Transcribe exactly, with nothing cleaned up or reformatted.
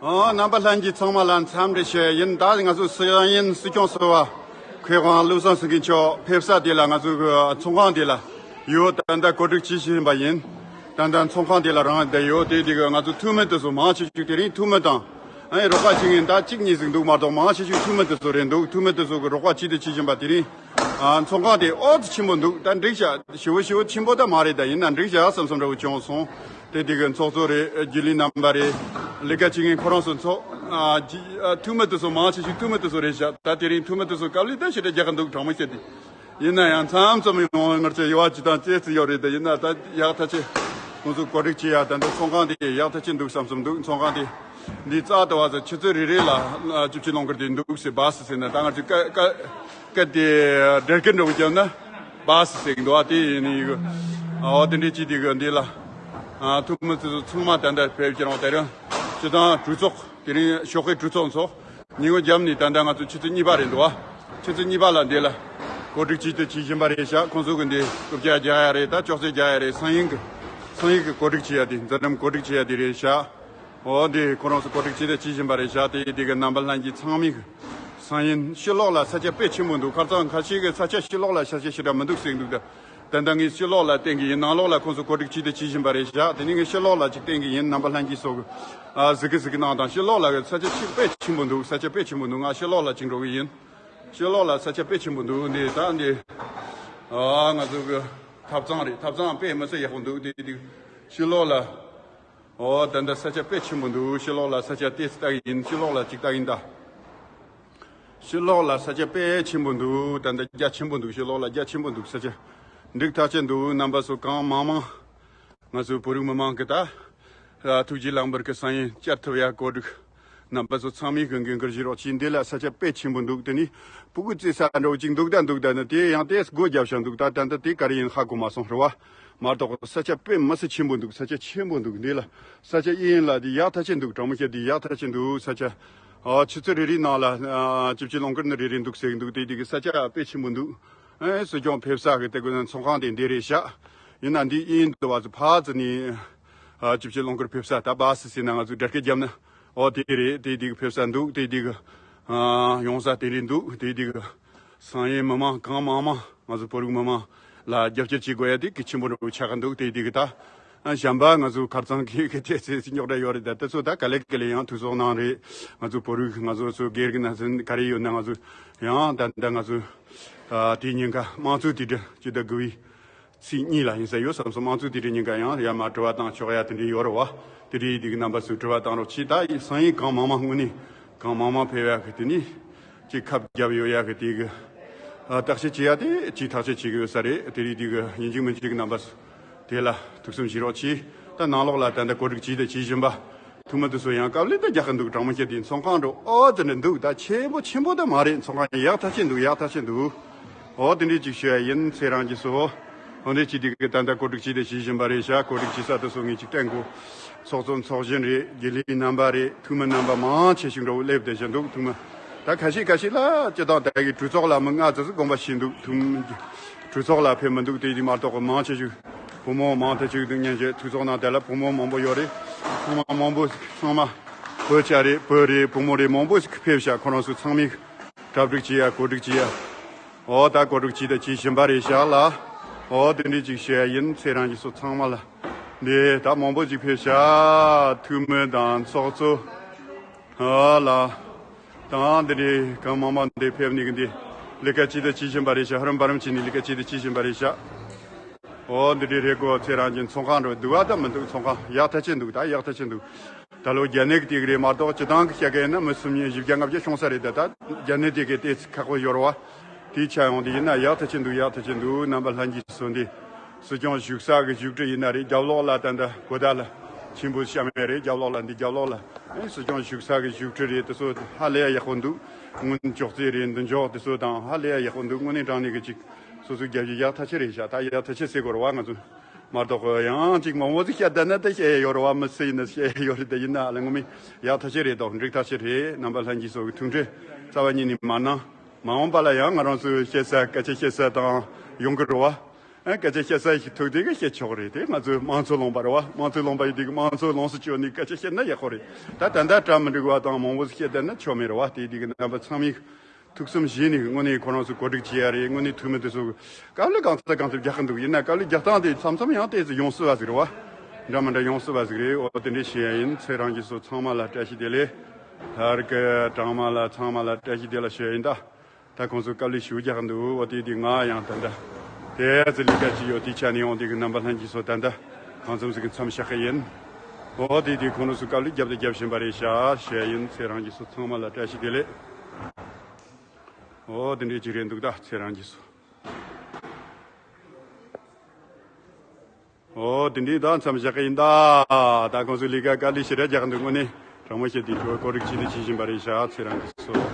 ཨ། རྣམ་པ་ལྷན་རྒྱས་ཚང་མ་ལ་འཚམས་འདྲི་ཞུ་ཡིན། ད་ང་ཚོ་སི་ཡང་ཡིན་སྲིད་སྐྱོང་ཟུར་པ་མཁས་དབང་བློ་བཟང་སེང་གེ་མཆོག་ཕེབས་ས་དེ་ལ། ང་ཚོ་གི་ཚོང་ཁང་དེ་ལ་ཡོད། ད་ལྟ་གོ་སྒྲིག་བྱེད་བཞིན་པ་ཡིན། ད་ལྟ་ཚོང་ཁང་དེ་ལ་རང་བསྡད་ཡོད། དེ་དེ་གི་ང་ཚོ་འཐུས་མི་དེ་ཚོ་མང་ཆེ་ཤོས་དེ་རིང་འཐུས་མི་དང་། ཨ་ནི་རོགས་པ་བྱེད་མཁན་ད་གཅིག་གཉིས་ཟིག་འདུག་མ་གཏོགས། མང་ཆེ་ཤོས་འཐུས་མི་དེ་ཚོ་རེད་འདུག་འཐུས་མི་དེ་ཚོ་གི་རོགས་པ་བྱེད་དུ་བྱེད་བཞིན་པ་དེ་རིང་། ཨ། ཚོང་ཁང་དེ་ཨོ་ཙི་ཆེན་པོ་འདུག་ད་འགྲིག་ཤག་ཞེ་པོ་ཞེ་པོ་ཆེན་པོ་ད་མ་རེད། ད་ཡིན་ན་འགྲིག་ཤག་བསམ་བསམ་འདྲ་བོ་བྱུང་སོང་། དེ་དེ་གི་ཚོགས་གཙོ་རེད། རྒྱུན་ལས་རྣམ་པ་རེད། ལས་ཀ་བྱེད་མཁན་ཁོ་རང་ཚོ་ཚོགས། ཨ། ཨ། འཐུས་མི་དེ་ཚོ་མང་ཆེ་ཤོས་འཐུས་མི་དེ་ཚོ་རེད་ཤག་ད་དེ་རིང་འཐུས་མི་དེ་ཚོ་དཀའ་ལས་ད་ཞེ་དྲག་རྒྱག་གི་འདུག་དྲང་མོ་བཤད་དེ། ཡིན་ན་ཡང་མཚམས་མཚམས་ཡོང་ངར་ཚོ་ཡོད་པ་ཅི་དང་ཅི་ཙི་ཡོད་རེད། ད་ཡིན་ན་ད་ཡག་ཐག་ཆོད། ཁོང་ཚོ་གོ་སྒྲིག་བྱེད་ཡ་ད་འདི་ཚོང་ཁང་དེ་ཡག་ཐག་ཆོད་འདུག་བསམ་བསམ་འདུག་ཚོང་ཁང་དེ་འདི་རྩ་དུ་བ་ཚོ་ཆུ་ཚོད་རེ་རེ་ལ་ཨ་བཅུ་བཅུ་ལོངས་སྐོར་དེ་འདུག་ཟེར། བཱ་སི་ཟེར་ན་ད་ང་ཚོས་ཀ་ཀ་ཀ་དེ་སྦྲེལ་སྐད་འདྲ་བོ་བརྒྱབ་ན་བཱ་སི་ཟེར་གི་འདུག་ཨ་དེ་ཡིན་ནི་ཡོད། ཨ་འོ་དེ་འདྲའི་ཅི་དེ་གི་འདི་ལ་ཨ་ཐུགས་མི་ཚོ་ཚང་མ་ད་ལྟ་ཕེབས་ཀྱི་རང་དེ་རིང་སྤྱི་བཏང་གྲོས་ཚོགས་དེ་རིང་ཞོགས་ཀའི་གྲོས་ཚོགས་འཚོགས། ཉིན་གུང་རྒྱབ་ནས་ད་ལྟ་ང་ཚོ་ཆུ་ཚོད་གཉིས་པ་རེད་འདུག་ཨ། ཆུ་ཚོད་གཉིས་པ་ལ་འདི་ལ་གོ་སྒྲིག་ཅིག་ཏུ་བྱེད་བཞིན་པ་རེད་ཤག་ཁོང་ཚོ་གི་འདི་རྐུབ་བཀྱག་རྒྱག་ཡ་རེད། ད་ཅོག་ཙེ་རྒྱག་ཡ་རེད། སང་ཉིན་གི་སང་ཉིན་གི་གོ་སྒྲིག་བྱེད་ཡ་དེ། མཛད་རིམ་གོ་སྒྲིག་བྱེད་ཡ་དེ་རེད་ཤག་འོ་འདི་ཁོ་རང་ཚོ་གོ་སྒྲིག་ཅིག་ཏུ་བྱེད་བཞིན་པ་རེད་ཤག་དེ་དེ་གི་རྣམ་པ་ལྷན་རྒྱས་ཚང་མས་གི་སང་ཉིན་ཕྱི་ལོགས་ལ་ས་ཆ་དཔེ་ཆེན་པོ་འདུག་ཁ་སང་ཁ་ཤས་གི་ས་ཆ་ཕྱི་ལོགས་ལ་ས་ཆ་ཞེ་དྲག་མི་འདུག་ཟེར་འདུག་ད། ད་ལྟ་ངས་ཕྱི་ལོགས་ལ་བསྟན་གི་ཡིན། ནང་ལོགས་ལ་ཁོང་ཚོ་གོ་སྒྲིག་ཅིག་ཏུ་བྱེད་བཞིན་པ་རེད་ཤག་དེ་ནས་ངས་ཕྱི་ལོགས་ལ་ཅིག་བསྟན་གི་ཡིན། རྣམ་པ་ལྷན་རྒྱས་ཚོ་གི་ཨ་གཟིགས་གི་གཟིགས་གི་གནང་དང་། ཕྱི་ལོགས་ལ་གི་ས་ཆ་ཅིག་དཔེ་ཆེན་པོ་འདུག་ས་ཆ་དཔེ་ཆེན་པོ་འདུག་ང་ཕྱི་ལོགས་ལ་ཅིག་འགྲོ་གི་ཡིན། ཕྱི་ལོགས་ལ་ས་ཆ་དཔེ་ཆེན་པོ་འདུག་འདི་ད་འདི་ཨ་ང་ཚོ་གི་ཐབ་ཚང་རེད། ཐབ་ཚང་དཔེ་མི་སྲིད་ཡག་པོ་འདུག་དེ་དེ་ཕྱི་ལོགས་ལ། ཨོ་ད་ལྟ་ས་ཆ་དཔེ་ཆེན་པོ་འདུག་ཕྱི་ལོགས་ལ་ས་ཆ་ཏོག་ཙམ་ལྟ་གི་ཡིན། ཕྱི་ལོགས་ལ་ཅིག་ལྟ་གི་ཡིན་ད། ཕྱི་ལོགས་ལ་ས་ཆ་དཔེ་ཆེན་པོ་འདུག་ད་ལྟ་རྒྱ་ཆེན་པོ་འདུག་ཕྱི་ལོགས་ལ་རྒྱ་ཆེན་པོ་འདུག་ས་ཆ་འགྲིག་ཐག་ཆོད་འདུག་རྣམ་པ་ཚོ་གང་མང་མང་ང་ཚོའི་བོད་རིགས་མི་མང་གི་ད་ཐུགས་རྗེ་ལེགས་འབུལ་གི་སང་ཉིན་བསྐྱར་ཐུབ་ཡ་གོ་སྒྲིག་རྣམ་པ་ཚོ་ཚང་མས་གི་འགན་འཁུར་བཞེས་རོགས་གྱིས། འདི་ལ་ས་ཆ་དཔེ་ཆེན་པོ་འདུག་དེ་ནི་སྤུ་གུ་རྩེ་ས་འདྲ་བོ་ཅིག་འདུག་ད་འདུག་ད་ནི་དེ་ཡང་དེ་སྒོ་བརྒྱབ་བཞག་འདུག་ད་ད་ལྟ་དེ་ག་རེ་ཡིན་ཧ་གོ་མ་སོང་རེད་བ། མ་གཏོགས་ས་ཆ་དཔེ་མི་སྲིད་ཆེན་པོ་འདུག་ས་ཆ་ཆེན་པོ་འདུག་འདི་ལ་ས་ཆ་ཨེ་ཡིན་ལ་འདི་ཡག་ཐག་ཆོད་འདུག་དྲང་མོ་བཤད་འདི་ཡག་ཐག་ཆོད་འདུག་ས་ཆ་ཨ་ཆུ་ཚོད་རེ་རེའི་ནང་ལ་ཨ་བཅུ་བཅུ་ལོངས་སྐོར་ནི་རེ་རེ་འདུག་ཟེར་གི་འདུག་དེ་དེ་གི་ས་ཆ་དཔེ་ཆེན་པོ་འདུག་ཨེ་སྲིད་སྐྱོང་ཕེབས་ས་གི་དེ་གི་ཚོང་ཁང་དེ་འདི་རེད་ཤག་ཡིན་ན་འདི་ཨེ་ཡིན་འདུག་བ་ཚོ་ཕར་ཚུར་ནས་ཨ་བཅུ་བཅུ་ལོངས་སྐོར་ཕེབས་ས་ད་བཱ་སི་ཟེར་ན་ང་ཚོ་སྒྲ་སྐད་བརྒྱབ་ན། ཨོ་དེ་རེད། དེ་དེ་གི་ཕེབས་ས་འདུག་དེ་དེ་གི་ཨ་ཡོང་ས་དེ་རེད་འདུག་དེ་དེ་གི་སང་ཉིན་མི་མང་གང་མང་མང་ང་ཚོ་བོད་རིགས་མི་མང་ལ་རྒྱབ་སྐྱོར་བྱེད་དགོས་ཡ་དེ་གལ་ཆེན་པོ་འདྲ་བོ་ཆགས་ཀྱི་འདུག་དེ་དེ་གི་ད་ཨ་གཞན་པ་ང་ཚོ་ཁ་རྩང་གི་གི་དེ་ཚེ་སི་རྙོག་དྲ་ཡོད་རེད། ད་དེ་ཚོ་ད་ག་ལེ་ག་ལེ་ཡང་ཐུགས་གསོ་གནང་རེད། ང་ཚོ་བོད་རིགས་ང་ཚོ་ཚོ་སྒེར་གི་ན་ཚོ་ག་རེ་ཡོད་ན་ང་ཚོ་ཡང་ད་ད་ང་ཚོ་ཨ་དེ་ཉིན་ཀ་དམངས་གཙོ་དེ་འདྲ་ཅི་ད་དགུ་བའི་ཚིག་གཉིས་ལ་ཡིན་ས་ཡོད་བསམ་སོང་། དམངས་གཙོ་དེ་འདྲའི་ཉིན་ཀ་ཡང་ཡར་མར་དྲི་བ་བཏང་ཆོག་ཡ་དེ་འདྲའི་ཡོད་རེད་བ། དེ་འདྲའི་དེ་གི་རྣམ་པ་ཚོས་དྲི་བ་བཏང་རོགས་གྱིས། ད་སང་ཉིན་གང་མང་མང་དངོས་གནས་གང་མང་མང་ཕེབས་ཡ་གི་དེ་ནི་ཅིག་ཁབ་བརྒྱབ་ཡོད་ཡ་གི་དེ་གི་ཨ་བརྟག་དཔྱད་བྱེད་ཡ་དེ་ཅིག་ཐག་གཅོད་བྱེད་གི་ཡོད་ས་རེད། དེ་རིགས་དེ་གི་ཡིན་གཅིག་མིན་གཅིག་གི་རྣམ་པ་ཚོ་དེ་ལ་ཐུགས་བསམ་བཞེས་རོགས་གྱིས། ད་ནང་ལོགས་ལ་ད་ལྟ་གོ་སྒྲིག་བྱས་ཏེ་བྱེད་བཞིན་པ། ཐུགས་མི་དེ་ཚོ་ཡང་དཀའ་ལས་ད་རྒྱག་གི་འདུག་དྲང་མོ་བཤད་དེ་ཚོང་ཁང་འགྲོ་ཨོ་ཙི་འདྲ་འདུག་ད་ཆེན་པོ་ཆེན་པོ་ད་མ་རེད། ཚོང་ཁང་ཡག་ཐག་ཆོད་འདུག་ཡག་ཐག་ཆོད་འདུག་ཨོ་དེ་འདྲས་ཅིག་ཞུ་ཡ་ཡིན། ཚེ་རང་གི་སོ་ཨོ་འདྲས་ཅིག་དེ་གི་ད་ལྟ་གོ་སྒྲིག་བྱས་ཏེ་བྱེད་བཞིན་པ་རེད་ཤག་གོ་སྒྲིག་བྱེད་ས་དེ་ཚོ་ངས་ཅིག་བསྟན་གོ་ཚོགས་གཙོ་ཚོགས་གཞོན་རེད། རྒྱུན་ལས་རྣམ་པ་རེད། འཐུས་མི་རྣམ་པ་མང་ཆེ་ཞིག་འགྲོ་སླེབས་བསྡད་བཞིན་འདུག་འཐུས་མི་ད་ཁ་ཤས་ཁ་ཤས་ལ་སྤྱི་བཏང་ད་གི་གྲོས་ཚོགས་ལ་མི་ལྔ་ཙམ་ཟིག་དགོངས་པ་བཞེས་འདུག་འཐུས་མི་གྲོས་ཚོགས་ལ་ཕེབས་མི་འདུག་དེ་དེ་མ་གཏོགས་མང་ཆེ་ཞིག་བུ་མོ་མང་དུ་ཅིག་འདུག་སྙན་ཞུ། ཐུགས་ཚོགས་ནང་དེ་ལ་བུ་མོ་མང་པོ་ཡོད་རེད། ཚང་མ་མང་པོ་ཚང་མ་བོད་ཆ་རེད། བོད་རེད། བུ་མོ་རེད། མང་པོ་ཞིག་ཕེབས་ཤག་ཁོ་རང་ཚོ་ཚང་མས་གྲ་སྒྲིག་བྱེད་ཡ་གོ་སྒྲིག་བྱེད་ཡ། ཨོ་ད་གོ་སྒྲིག་བྱེད་དང་བྱེད་བཞིན་པ་རེད་ཤག་ལ། ཨོ་དེ་འདྲས་ཅིག་བཤད་ཡ་ཡིན། ཚེ་རང་གི་སོ་ཚང་མ་ལ་འདི་ད་མང་པོ་ཅིག་ཕེབས་ཤག་འཐུས་མི་དང་ཚོགས་གཙོ་ཨ་ལ། དང་འདི་འདྲའི་གང་མང་མང་འདི་ཕེབས་ནས་གི་འདི་ལས་ཀ་ཅི་ད་ཅི་བཞིན་པ་རེད་ཤག་ཧ་རམ་པ་རམ་བྱས་ནས་ལས་ཀ་ཅི་ད་ཅི་བཞིན་པ་རེད་ཤག་ཨོ་འདི་འདྲའི་རེད་གོ། ཚེ་རང་གི་ཚོང་ཁང་འགྲོ་འདུག་ཨ་ད་མི་འདུག་ཚོང་ཁང་ཡག་ཐག་ཆོད་འདུག་ད་ཡག་ཐག་ཆོད་འདུག་ད་ལོ་རྒྱ་ནད་ཀྱི་དེ་གི་རེད་མ་གཏོགས་སྤྱི་བཏང་གི་བཤད་གི་ཡིན་ན་མི་སུམ་ཉི་བཞི་བརྒྱ་ལྔ་བརྒྱ་ཤོང་ས་རེད། ད་ད་རྒྱ་ནད་དེ་གི་ཏོག་ཙམ་ཁག་པོ་ཡོད་རེད་བ། དེའི་ཆ་ཡོང་དེ་ཡིན་ན་ཡག་ཐག་ཆོད་འདུག་ཡག་ཐག་ཆོད་འདུག་རྣམ་པ་ལྷན་རྒྱས་སུ་འདི་སྲིད་སྐྱོང་བཞུགས་ས་གི་བཞུགས་ཁྲི་ཡིན་ན་རེད། རྒྱབ་ལོགས་ལ་ད་ལྟ་གོ་ད་ལ་ཆེན་པོ་བཤམས་ཡ་རེད། རྒྱབ་ལོགས་ལ་འདི་རྒྱབ་ལོགས་ལ་ཨེ་སྲིད་སྐྱོང་བཞུགས་ས་གི་བཞུགས་ཁྲི་རེད། དེ་ཚོ་ཧ་ལས་ཡ་ཡག་པོ་འདུག་སྔོན་ཅོག་ཙེ་རེད། མདུན་ཅོག་དེ་ཚོ་དང་ཧ་ལས་ཡ་ཡག་པོ་འདུག་དངོས་གནས་དྲང་གནས་གི་ཅིག་སོ་སོའི་རྒྱབ་ཀྱི་ཡག་ཐག་ཆོད་རེད་ཤག་ད་ཡག་ཐག་ཆོད་ཟེར་དགོས་རེད་བ། ང་ཚོ་མ་གཏོགས་ཡང་ཅིག་མང་པོ་ཟིག་བཤད་ད་ན་ད་བཤད་ཡ་ཡོད་རེད་བ། མི་སུ་ཡིན་ན་བཤད་ཡ་ཡོད་རེད། ད་ཡིན་ན་ཨ་ལ་ངོ་མས་ཡག་ཐག་ཆོད་རེད་དོ། འགྲིག་ཐག་ཆོད་རེད། རྣམ་པ་ལྷན་རྒྱས་ཚོ་གི་ཐུགས་འཕྲད་རྩ་བ་ཉིད་ནས་མ་གནང་། མ་འོངས་པ་ལ་ཡང་ང་རང་ཚོའི་བཤད་ས་སྐད་ཆ་བཤད་ས་དང་ཡོང་གི་རེད་བ། ཨ་སྐད་ཆ་བཤད་ས་ཞིག་ཐུག་དེ་ག་བཤད་ཆོག་རེད། དེ་ང་ཚོའི་དམངས་གཙོ་ལུང་པ་རེད་བ། དམངས་གཙོ་ལུང་པ་ཡིན་དེ་གི་དམངས་གཙོ་ལོངས་སུ་སྤྱོད་ནས་སྐད་ཆ་བཤད་ན་ཡག་པོ་རེད། ད་ད་ལྟ་གྲ་མི་འགྲིག་པ་དང་མང་པོ་ཞིག་བཤད་བསྡད་ན་ཆོ་མེད་རེད་བ། དེ་དེ་གི་རྣམ་པ་ཚང་མས་ཐུགས་བསམ་བཞེས་ནས་དངོས་གནས་ཁོ་རང་ཚོ་གོ་སྒྲིག་བྱེད་ཡ་རེད། དངོས་གནས་ཐུགས་མི་དེ་ཚོ་དཀའ་ལས་གང་ཚ་གང་ཚ་རྒྱག་གི་འདུག་ཡིན་ན་དཀའ་ལས་རྒྱག་སྟངས་དེ་མཚམས་མཚམས་ཡང་ཏོག་ཙམ་ཡོང་སྲིད་པ་ཟིག་རེད་བ། འདྲ་མི་འདྲ་ཡོང་སྲིད་པ་ཟིག་རེད། འོ་དེ་འདྲས་བཤད་ཡ་ཡིན། ཚེ་རིང་རྒྱས་ཚོ་ཚང་མ་ལ་བཀྲ་ཤིས་བདེ་ལེགས། ད་རེས་ཀྱི་གྲངས་མང་ལ་ཚང་མ་ལ་བཀྲ་ཤིས་བདེ་ལེགས་ཞུ་ཡ་ཡིན་ད། ད་ཁོང་ཚོ་དཀའ་ལས་ཞེ་པོ་རྒྱག་གི་འདུག་འོ་དེ་དེ་ང་ཡང་ད་ལྟ་དེ་ཚོ་ལས་ཀ་ཅིག་ཡོད། དེ་ཆ་ནས་ཡོང་དེ་གི་རྣམ་པ་ལྷན་རྒྱས་ཚོ་ད་ལྟ་གང་འཚམ་ཟིག་གི་མཚམས་བཞག་གི་ཡིན། འོ་དེ་དེ་ཁོང་ཚོ་དཀའ་ལས་རྒྱབ་དང་རྒྱབ་བཞིན་པ་རེད་ཤག་ཞུ་ཡ་ཡིན། ཚེ་རིང་རྒྱས་ཚོ་ཚང་མ་ལ་བཀྲ་ཤིས་བདེ་ལེགས། འོ་དེ་འདྲས་ཅིག་རེད་འདུག་ད་ཚེ་རིང་རྒྱས་ཚོ། འོ་དེ་འདྲས་ད་མཚམས་བཞག་གི་ཡིན་ད། ད་ཁོང་ཚོ་ལས་ཀ་དཀའ་ལས་ཞེ་དྲག་རྒྱག་གི་འདུག་དངོས་གནས་དྲང་མོ་བཤད་དེ་ཁྱོད་གོ་སྒྲིག་བྱས་ཏེ་བྱེད་བཞིན་པ་རེད་ཤག་ཚེ་རིང་རྒྱས་ཚོ།